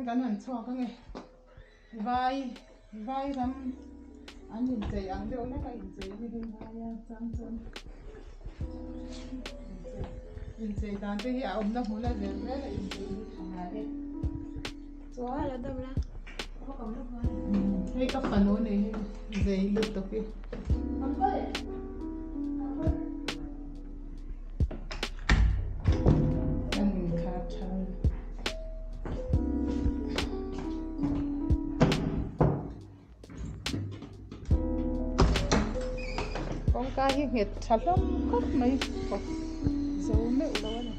kan han chhuak ange vai vai ram an inchei ang deuh hlek a inchei a ni hei vaia chang chuan inchei dan te hi a awmna hmun a zel zel a inchei hi tha ngai e chuan hei ka fanu a ni hei zei lutuk hi. Kan inkhar tha kawngka hi nghet tha hlawm khawp mai kawt zo meuh lo a ni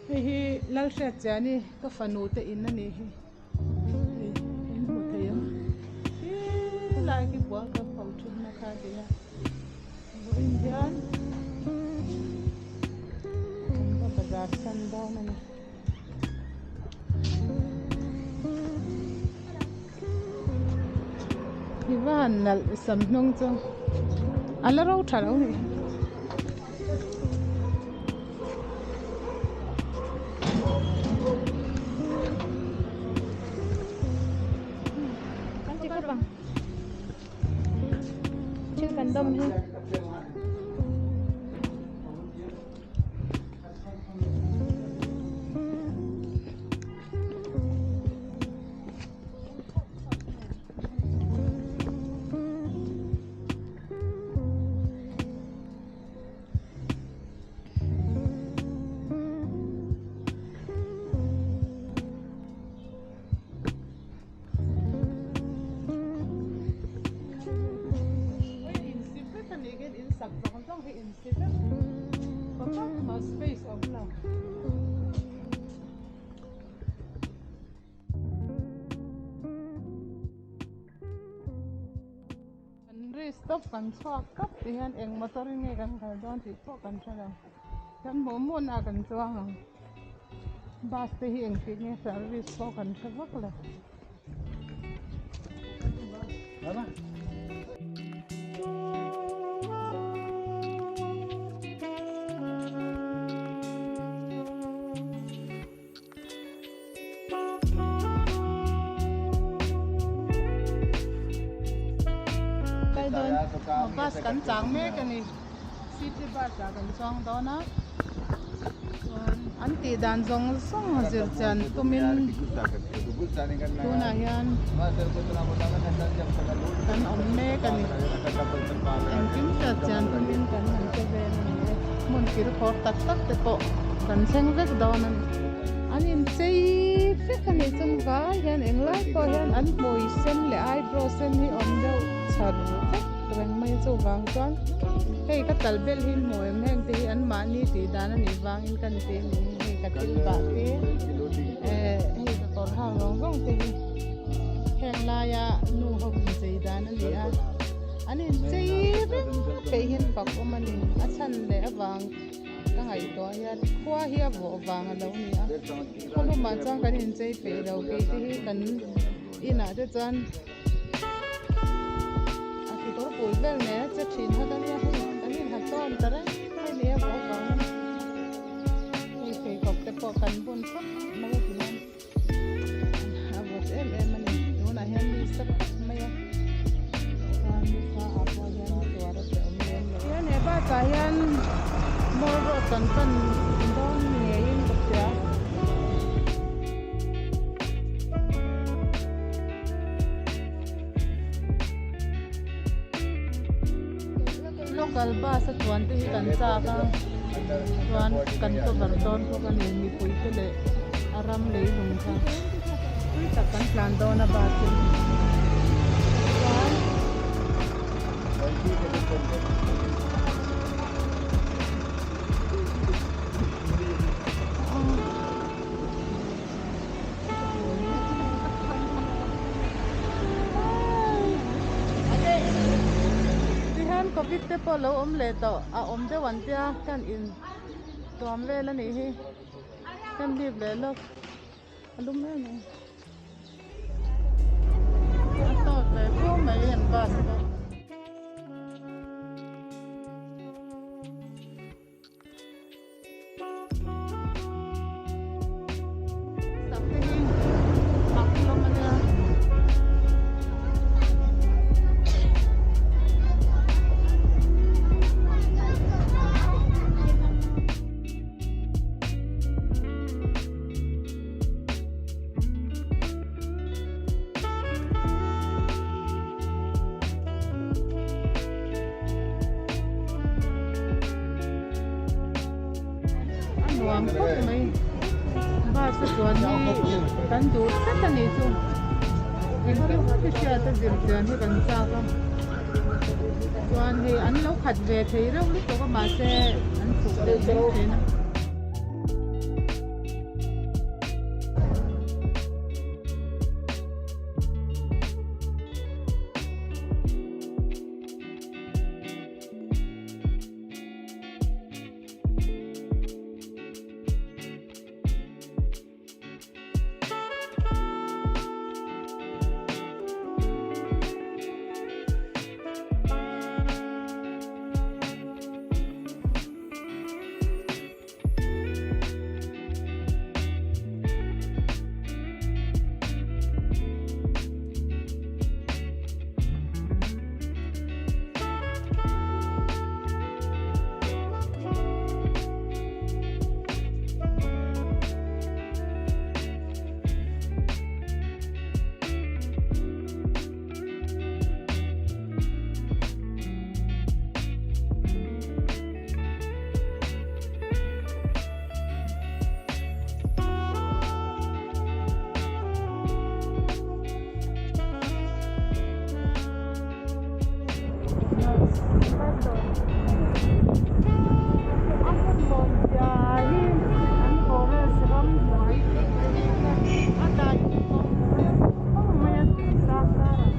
hei hi Lalhriatchiani ka fanu te in a nih hi. Hei in hmu thei ang helai khi bual kan ho thin na kha a ni a vawiin hian kan va bazar san dawn a ni. I va han nalh sam hnung chu a la ro tha lo ni. Kan ti khawp ang thil kan dawm hi. Space awm lo. Kan ri stop kan chhuak tawp ti hian eng motor in nge kan kal dawn tih pawh kan hre lo kan hmuh hmun ah kan chuang ang bus te hi engtik nge service pawh kan hre vak lo. Bus kan chang mek a ni city bus ah kan chuang dawn a chuan an tih dan zawng zawng zir chian tumin tunah hian kan awm mek a ni engkim hriat chian tumin kan han che vel a ni e hmun kir khawr tak tak te pawh kan thleng vek dawn a ni. An inchei vek a nih chuan vai hian englai pawh hian an hmui sen leh eyebrow sen hi awm deuh char vek reng mai a chuvang chuan hei ka tal bel hi hmu em heng te hi anmahni tih dan a nih vangin ka ni tih a ni hei ka thil bah te eh hei ka kawr hak zawng zawng te hi heng laia nu ho inchei dan a ni a an inchei reng peih hian fak awm a ni a chhan leh avang. Ka ngaihtuah hian khua hi a vawh vang a lo ni a khaw lamah chuan kan inchei peih lo tih te hi kan inah te chuan a kekawr bul vel nen a che thin kha ka nia hei kan inha tawn ta reng mai a ni a vawh vang a ni hei pheikhawk te pawh kan bun thap mai a ti hian a vawt em em a ni tunah hian mi sa khawp mai a chuan nisa ah pawh hian tuar a hrehawm lem lo hian he bus ah hian mall road kan pan dawn ngeiin ka hria. Local bus a chuan te hi kan chak a chuan kan cover dawn bawk a ni mipui te leh a ram leilung kha tui tak kan tlan dawn a bus in chuan Tihian covid te pawh lo awm leh tawh a awm deuh an tia kan in tuam vel a nih hi kan lip leh lawk a lum em em a tawt ve fur mai an bus pawh. nuam khawp mai bus a chuan hi kan duh tlat a nih chu engkim hi hriat a zir chian hi kan chak a chuan hei an lo khat ve thei reuh lutuk a mahse an chhuk deuh mai thin a. A hmun nuam zia hi an forest ramhnuai a dai kawng mai a tui zar zar a.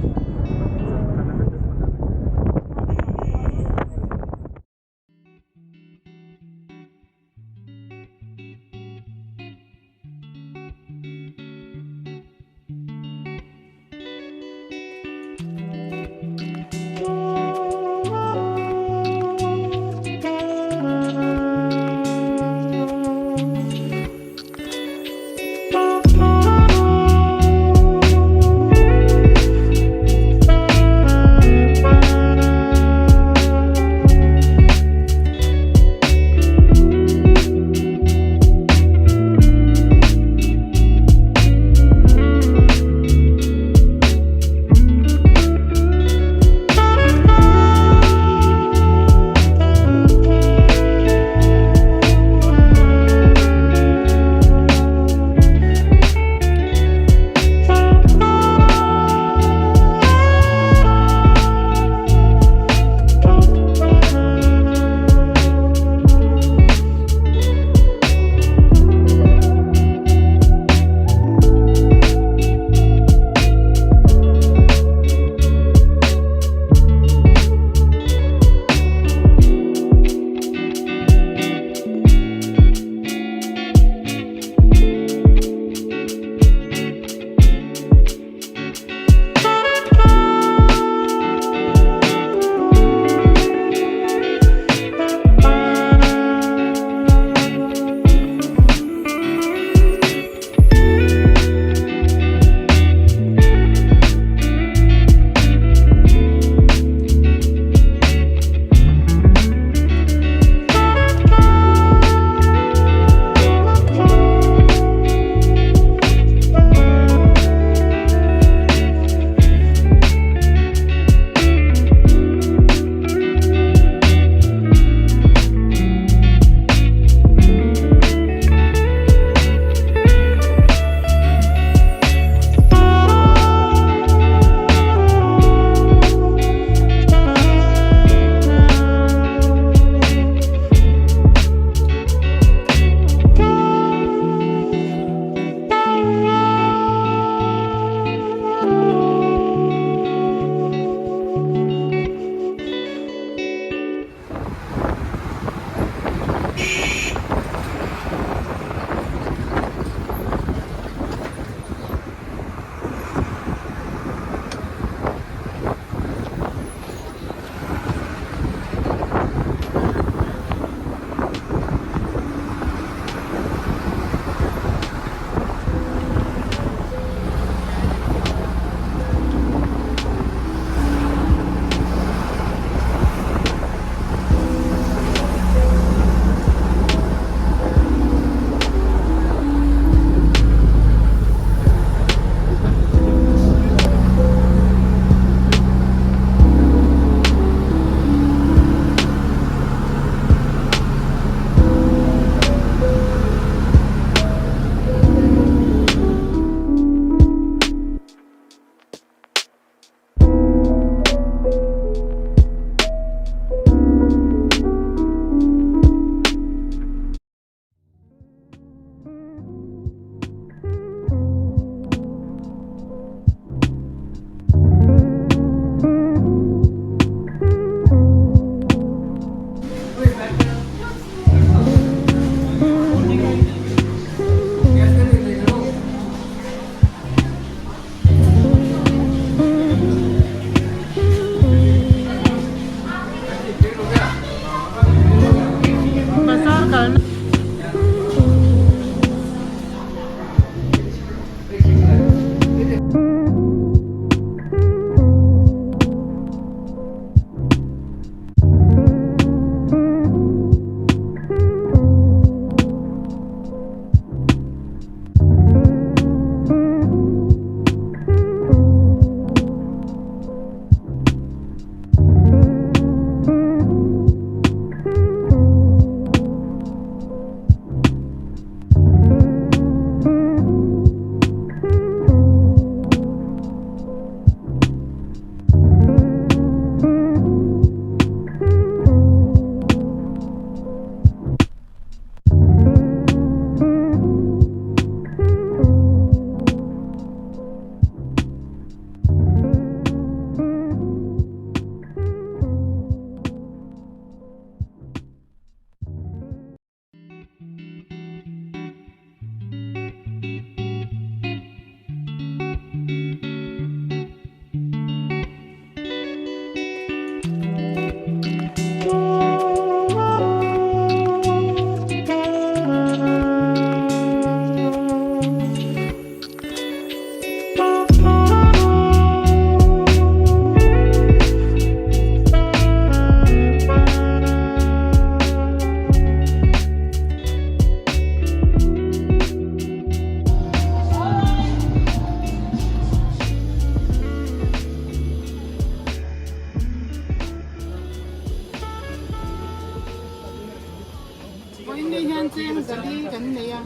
cheng zali kan nei a,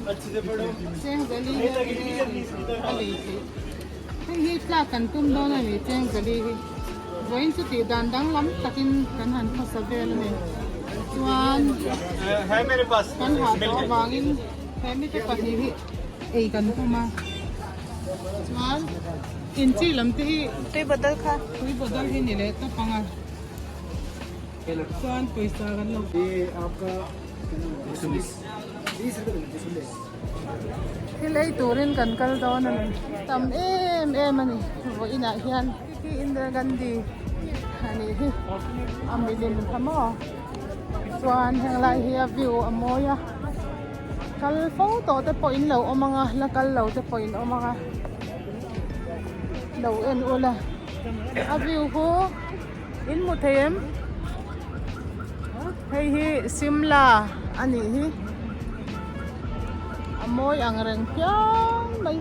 cheng zali hian a lei theih. Hei hi tlak kan tum dawn a ni cheng zali hi. Vawiin chu tih dan danglam takin kan han khawsa vel a ni. Chuan kan hah tawh avangin he mite pahnih hi ei kan tum a. Chuan inchi lam te hi tui bottle kha tui bottle hi ni leh tawp ang a. Chuan pawisa kan lo Thil ei turin kan kal dawn a ni. Tam em em a ni vawiinah hian Titi Indira Gandhi a nih hi a milim kha maw. Chuan henglai hi a view a mawi a kal fo tawh te pawh in lo awm ang a la kal lo te pawh in awm ang a lo en ula a view khu In hmu thei em? Hei hi Simla a nih hi. A mawi ang reng phian mai.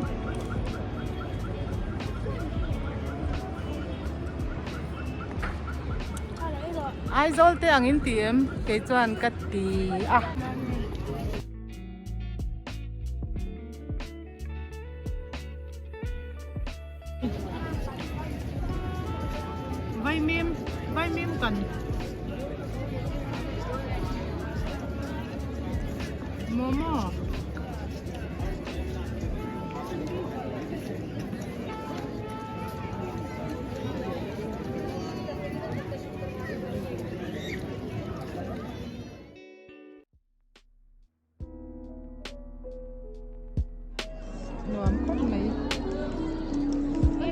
Aizawl te ang in ti em? Kei chuan ka ti a. Vaimim vaimim kan momo Nuam khawp mai.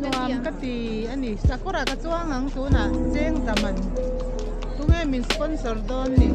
Nuam ka ti a ni. Sakawrah ka chuang ang tunah cheng zaman. Tunge min sponsor dawn ni.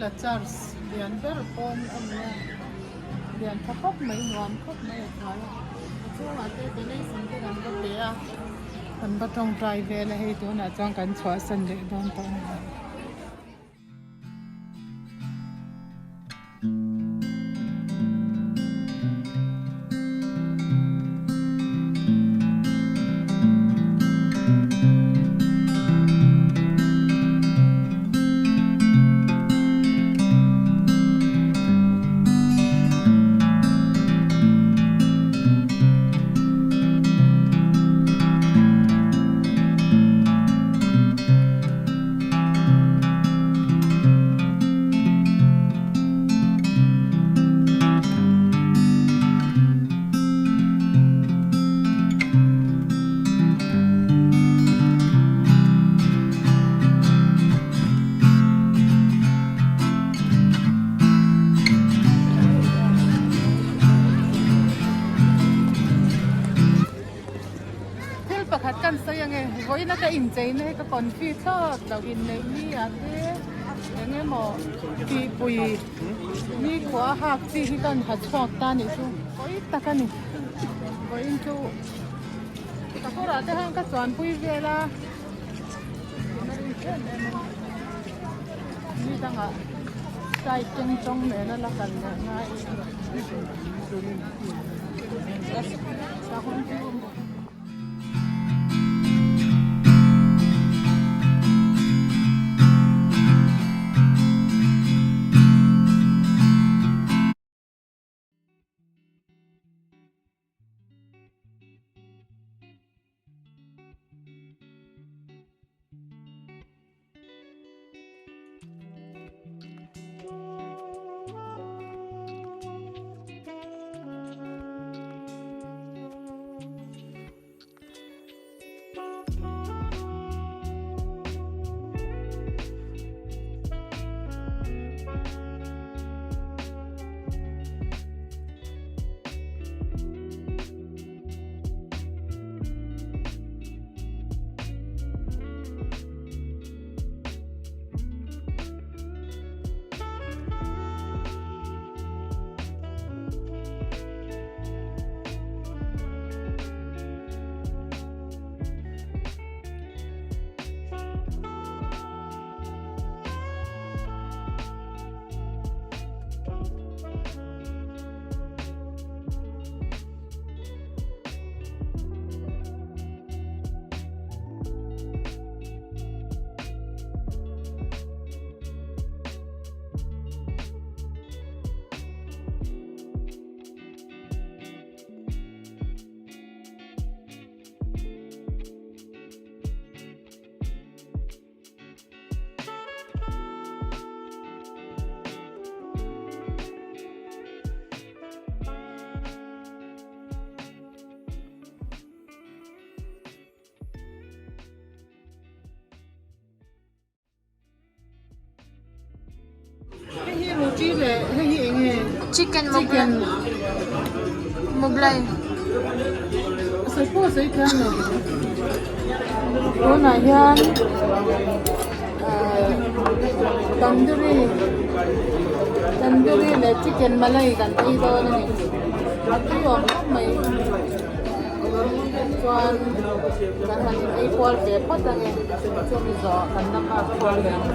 Manila church lian ber pawn a ni a, lian tha khawp mai nuam khawp mai a hnuai a, a chhungah te donation te kan va pe a, kan va tawngtai vel a hei tunah chuan kan chhuahsan leh dawn tawh a ni. Thil pakhat kan sawi ange, vawiina ka incheina hi ka confi thlawt lo, inneih ni ah te eng emaw tihpui nikhua a hak chi hi ka ha chhuak ta anih chu pawi tak a ni, vawiin chu sakawrah te khan ka chuanpui vel a, in a rin em em a ni, ni dangah side keng tawng nena la kal leh ngai. Hei hi roti leh hei hi eng nge? Chicken Mughlai. Mughlai. Sawi pawh sawi thiam lo. Tunah hian tandoori tandoori leh chicken malai kan ei dawn a ni. A tui awm khawp mai. Chuan kan han ei kual ve phawt ange chumi zawh kan la nghak kual leh ang.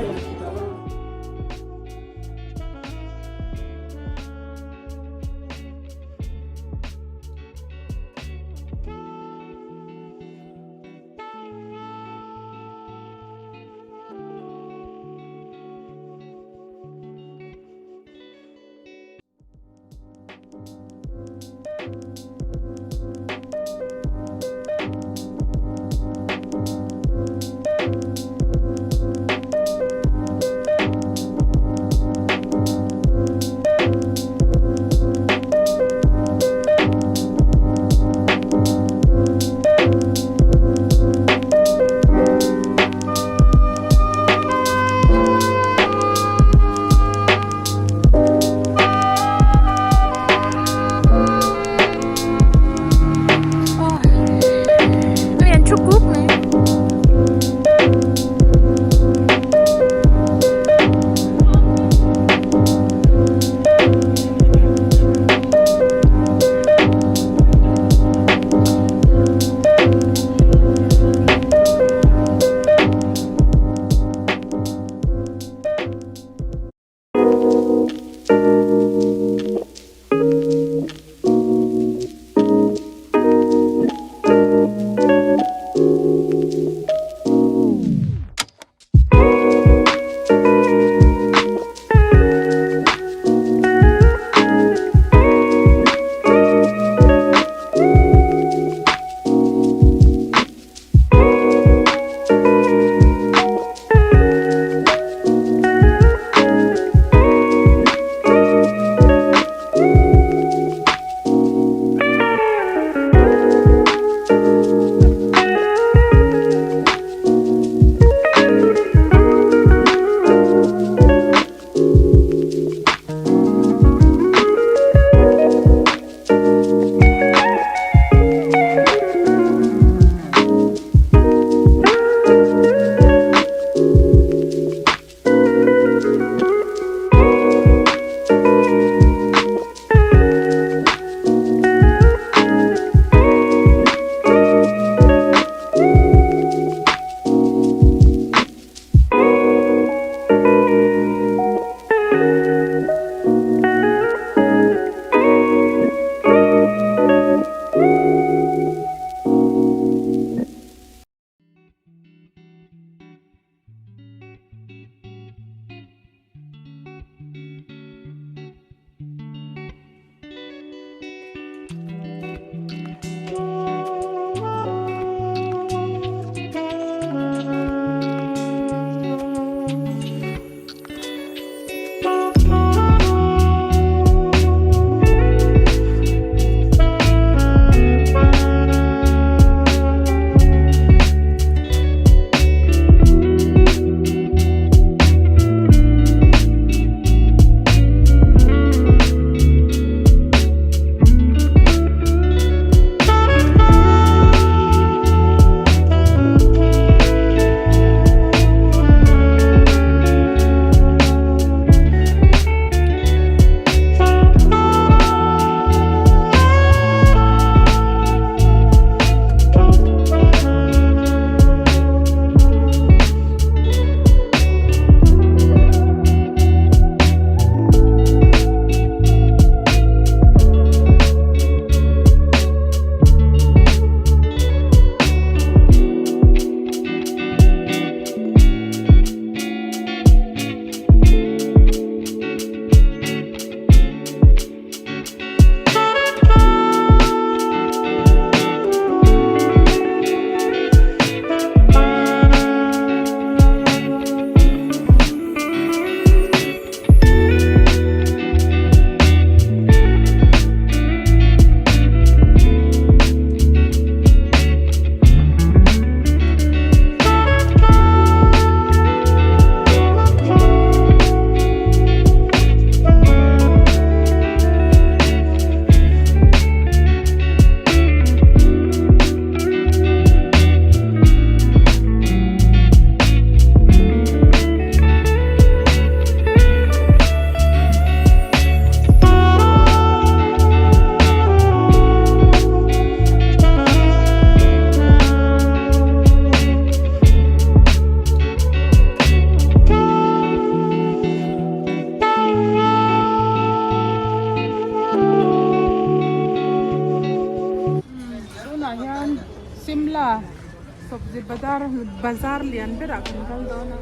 Bazar lian berah kan kal dawn a,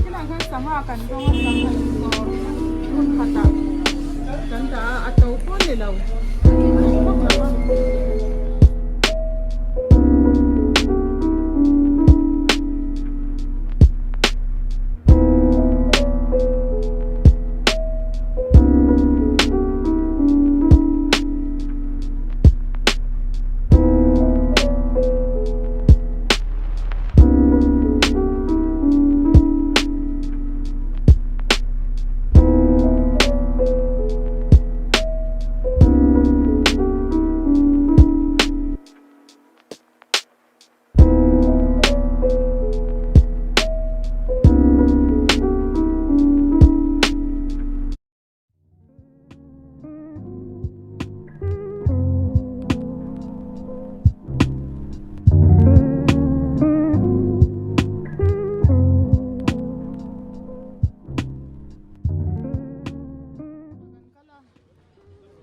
khilaiah khan sangha kan zawng a, sangha dawr hmun khatah kan dah a, a to pawh a ni lo a to vak lo a.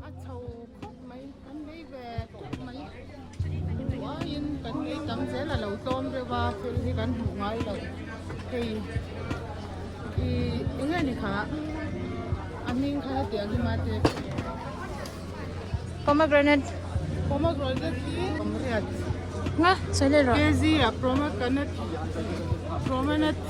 A chho khawp mai kan lei ve teuh mai duh aiin kan lei tam zel a lo tlawm reuh a thil hi kan hmuh ngai loh hei ih eng nge ni kha a hming kha hetiang hi mate Pomegranate Pomegranate hi riat Nga sawi leh rawh KG ah pomegranate pomegranate.